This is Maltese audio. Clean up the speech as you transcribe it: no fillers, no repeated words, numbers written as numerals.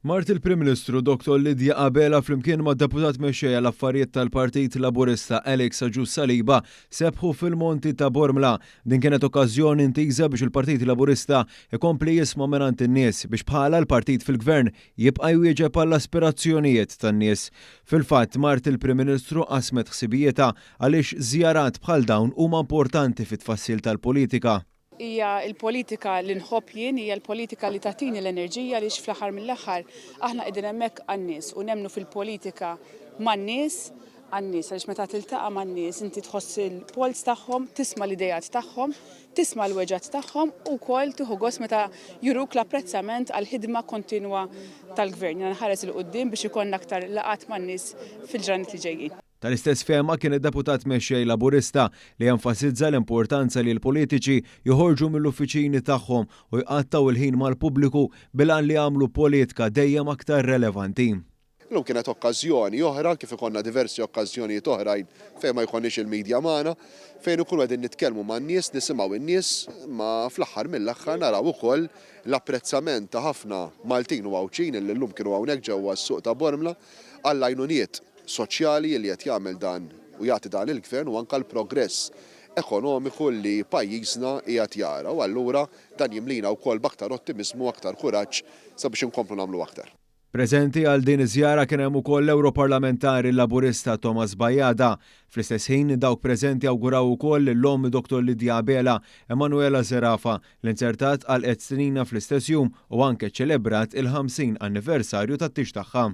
Mart il-Prim Ministru Dottor Lydia Abela flimkien mad-Deputat Mexxej għall-Affarijiet tal-Partit Laburista Alex Agius Saliba sebħu fil-Monti ta' Bormla. Din kienet okkażjoni intiża biex il-Partit Laburista jkompli jisma' mingħand in-nies biex bħala l-partit fil-Gvern jibqa' jwieġeb għall-aspirazzjonijiet tan-nies. Fil-fatt, mart il-Prim Ministru qasmet ħsibijietha għaliex żjarat bħal dawn huma importanti fit-tfassil tal-politika. Hija l-politika li nħobb jien, hija l-politika li tagħtini l-enerġija għaliex fl-aħħar mill-aħħar aħna qegħdin hemmhekk għan-nies u nemmnu fil-politika man-nies għan-nies għaliex meta tiltaqa' man-nies inti tħoss il-polz tagħhom, tisma' l-ideat tagħhom, tisma' l-weġgħat tagħhom u wkoll tieħu gost meta juruk l-apprezzament għall-ħidma kontinwa tal-Gvern. Jiena nħares 'il quddiem biex ikollna aktar laqgħat man-nies fil-ġranet li ġejjin. Tal-istess fehma kien id-Deputat Mexxej Laburista li enfasizza l-importanza li l-politiċi joħorġu mill-uffiċini tagħhom u jqattgħu l-ħin mal-pubbliku bil-għan li jagħmlu politka dejjem aktar relevanti. Illum kienet okkażjoni oħra, kif ikollna diversi okkażjonijiet oħrajn fejn ma jkollniex il-media magħna, fejn inkunu qegħdin nitkellmu man-nies, nisimgħu n-nies, imma fl-aħħar mill-aħħar naraw ukoll l-apprezzament ta' ħafna Maltin u Għawdxin illi llum kienu hawnhekk ġewwa s-suq ta' Bormla għall-għajnuniet soċjali li qed jagħmel dan u jagħti dan il-Gvern u anke l-progress ekonomiku li pajjiżna qiegħed jara u allura dan jimlina wkoll b'aktar ottimiżmu u aktar kuraġġ sabiex inkomplu nagħmlu aktar. Preżenti għal din iż-żjara kien hemm ukoll l-Ewroparlamentari Laburista Thomas Bajada. Fl-istess ħin, dawk preżenti awguraw ukoll lil omm Dottor Lydia Abela, Emanuela Zerafa, li nzertat għalqet sninha fl-istess jum u anke ċċelebrat il-50 anniversarju tat-tieġ tagħha.